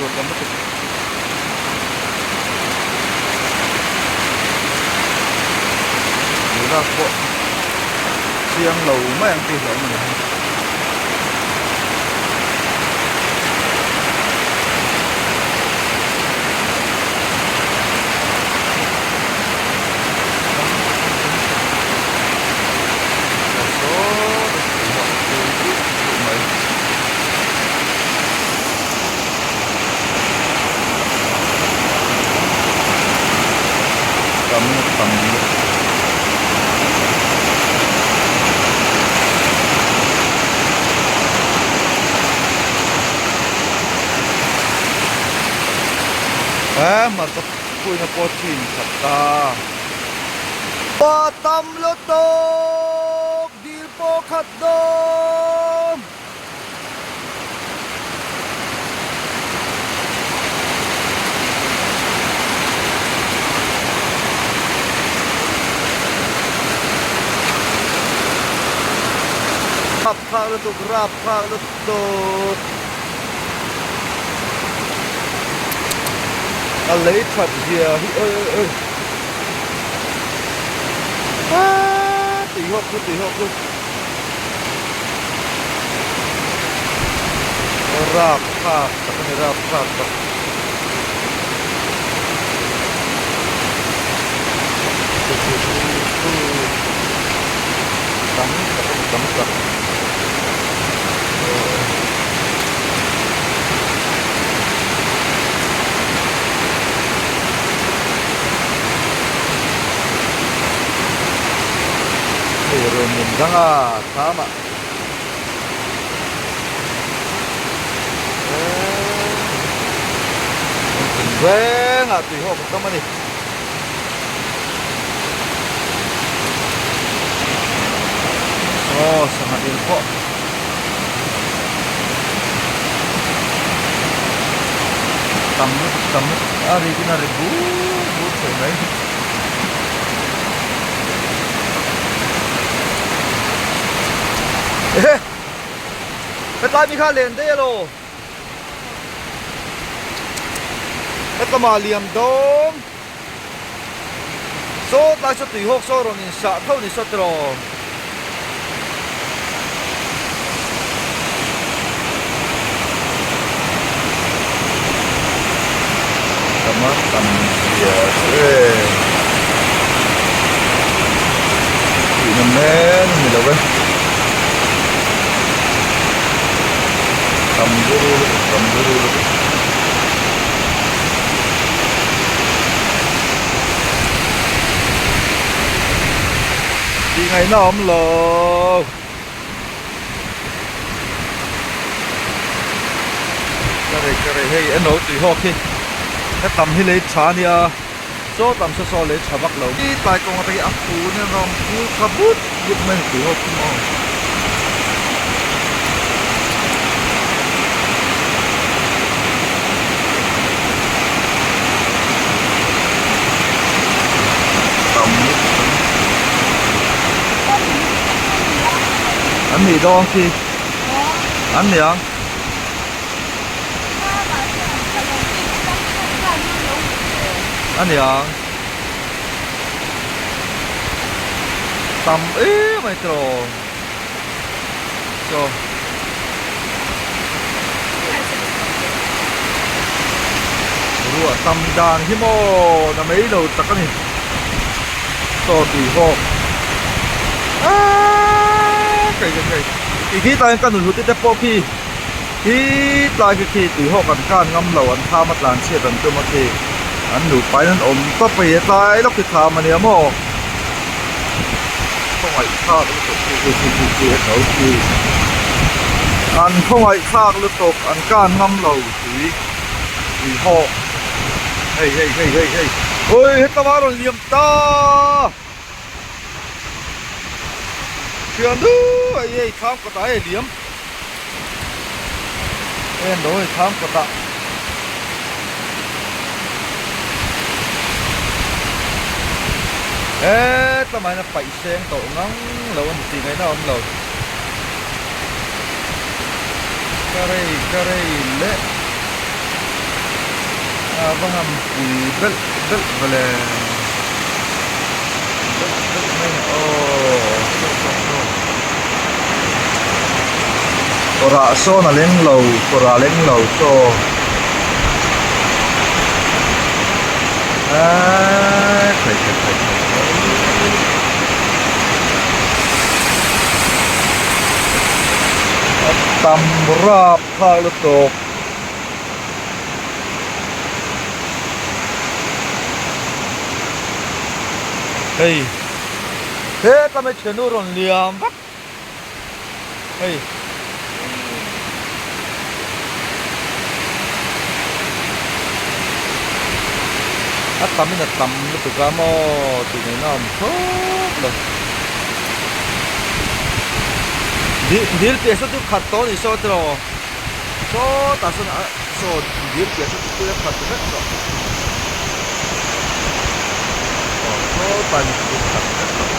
Ruah tam lutuk. Lak pawh chiang lo mai ang tih hlauh a ni. Tam tam He hmarcha phuina pawh chin khat ta. Pa tam lutuk dil pawh khat dawn. Rap phak lutuk rap phak lutuk a lei that zia hi oi oi oi aaa tui hawk chu tui hawk chu. Rap thlak tak a ni rap thlak tak. Tam tak a ni tam tak. Hei rawn min dang a thlam ah reng ah tui ho ka tam a ni. Aw sangha dil pawh tam lutuk tam lutuk a rik in a ri bur bur thei mai. Ehe hetlai mi kha len daih elaw hetlama liam dawm saw tlai saw tui hawk saw rawn in sah tho ni saw tiraw. Tama tam zia chu e tihna men a ni lo e tam buru lutuk tam buru lutuk. Tih ngaihna a awm lo. Ka rei ka rei hei eno tui hawk hi ka tam hi lei tha a nia saw tam saw saw lei tha vak lo i tlai kawng atang hi a fu nen rawng phul tha but but mai tui hawk chu maw. An nih dawn khi an ni ang. A ni ang. Tam em mai tiraw. Chaw. Ruah tam dan hi maw na mai lo tak a ni. Chaw tui hawk. Aaaa kai kai kai. Ti khi tlaiin ka nunhut te pawh khi khi tlai khi khi tui hawk an kan ngam lo an kham a tlan chhiat an tum a khi an nupa in an awm tawp a hi tlai lawk hi kham a nia maw. Khawngaihthlak lutuk khi khi khi khi khi a tho khi an khawngaihthlak lutuk an kan ngam lo tui tui hawk hei hei hei hei hei ui heta a rawn liam ta thian duh hei hei thlam kawtah hei liam hei an lo hei thlam kawtah. Hetlama hian a paih seng tawh ngang lo a ni tih ngaihna a awm lo. Ka rei ka rei leh. A va han pui belh belh vele belh belh mai a aw saw saw saw kawrah sawn a leng lo kawrah a leng lo saw eeee khai khai khai khai khai a tam rap thlak lutuk. Hei he ka hmeichhe nu rawn liam vak hei a tam in a tam lutuk a maw tih ngaihna a awm thlawt lo dil dil piah saw chu khat tawh a ni saw tiraw. Sawtah sawn a saw dil piah saw chu tui a khat vek tawh aw sawtah ni tui a khat vek tawh.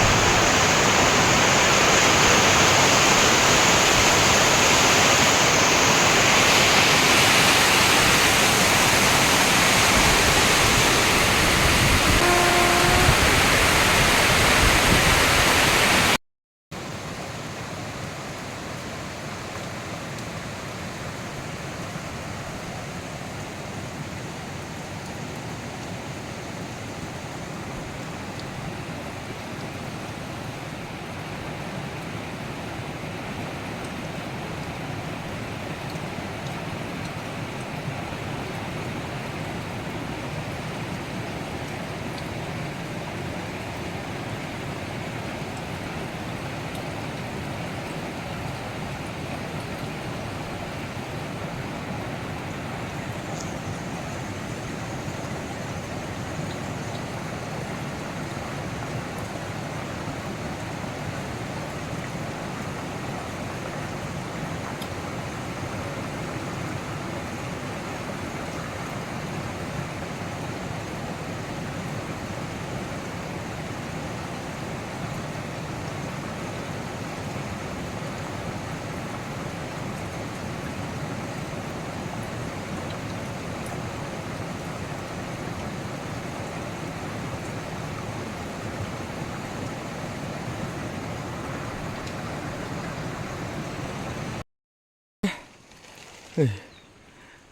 Hei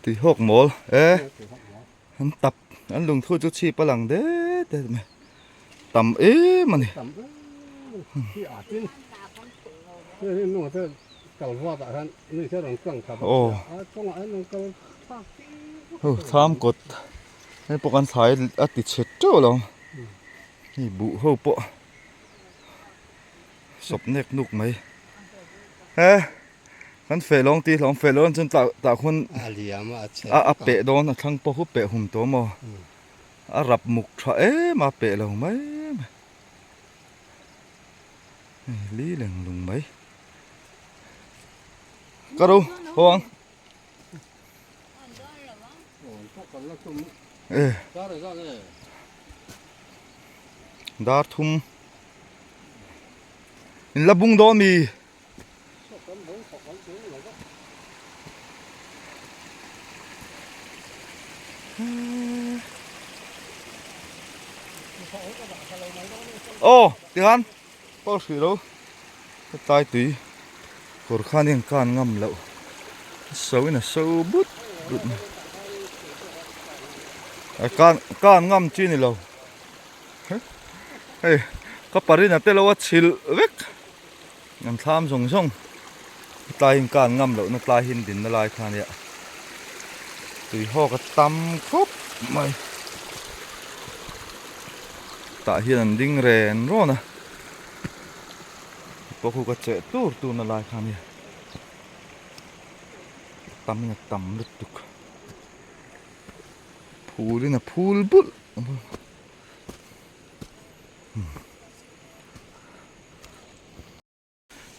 tui hawk mawl e an tap an lungthu chu chhip a lang det det mai tam em a ni. Aw thlam kawt hei pawh kan thlai a ti chhe teuh lo hei buh ho pawh sawp nek nuk mai he. Kan feh lawng tih hlawm feh lawng chuan tah tah khuan a liam a a chhe a a peh dawn a thlang pawh khu peh hum tawh maw a rap muk tha em a peh lo mai mai hei li leng lung mai ka ro haw ang e dar thum in la bung dawn mi. Aw tikhan pawh hrih lo hetlai tui kawr khan hian kan ngam loh a so in a so but but mai a kan kan ngam chi ni lo hei ka parin a te lo a chhilh vek. An thlam zawng zawng tlai in kan ngam lohna tlai hi an dinna lai kha ania tui hawk a tam khawp mai tah hian an ding ren rawn a pawh khu ka cheh tur tur na lai kha ania tam in a tam lutuk phul in a phul bulh.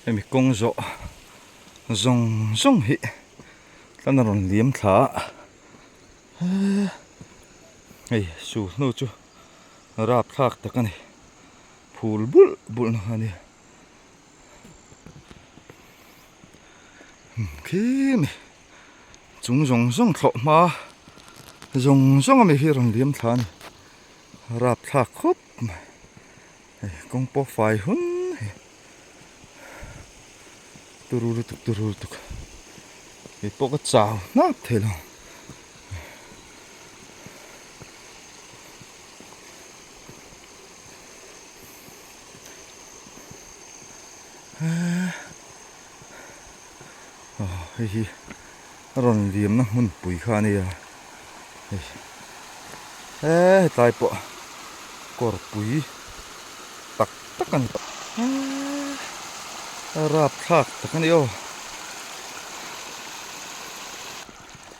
Hemi kawng zawh zawng zawng hi tlan a rawn liam thla a hei su hnu chu rapthlak tak a ni phul bulh bulh na kha a nia khi mi chung zawng zawng thlawh hma. Zawng zawng a mi hi rawn liam thla a ni. Rapthlak khawp mai. Hei kawng pawh fai hun hei. Turu lutuk turu lutuk. Kei pawh ka chau hnap thei lo. Hei hi a rawn liamna hmunpui kha a nia hei he hetlai pawh kawrpui tak tak a ni a rapthlak tak a ni aw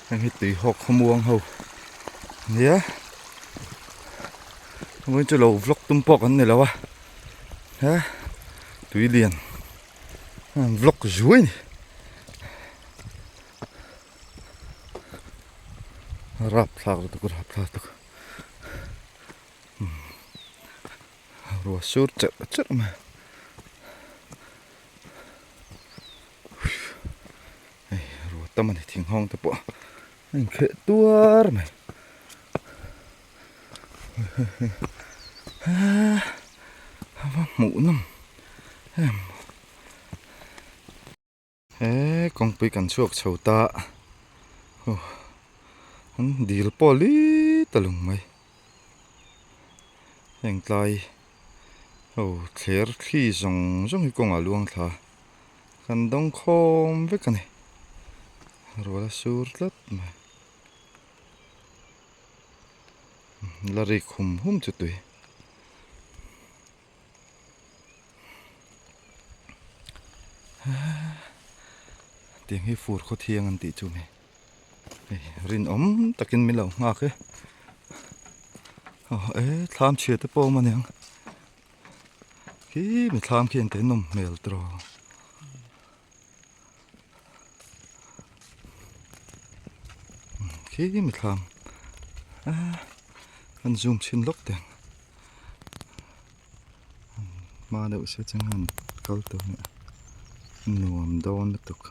heng hi tui hawk khawmuang ho nia vawiin chu lo vlog tum pawh kan ni lo a he tui lian. Vlog zuai ni. Rap thlak lutuk rap thlak lutuk. Rua sur cherh cherh mai. Hei rua tam a ni thing hawng te pawh a inkheh tuar mai. A va hmuh nawm em he kawngpui kan chhuak chho ta aw an dil pawh li ta lung mai heng tlai ho thler thli zawng zawng hi kawngah luang thla kan dawng khawm vek a ni rual a sur tlat mai. La rik hum hum chu tui. Tiang hi fur khaw thiang an tih chu ni. Hei rinawm takin min lo nghak e. Aw e thlam chhia te pawh a awm aniang. Khi mi thlam khi an tenawm hmel tawh. Khi mi thlam an zoom chhin lawk teh ang hma deuh se chuan an kal tur nia nuam dawn lutuk.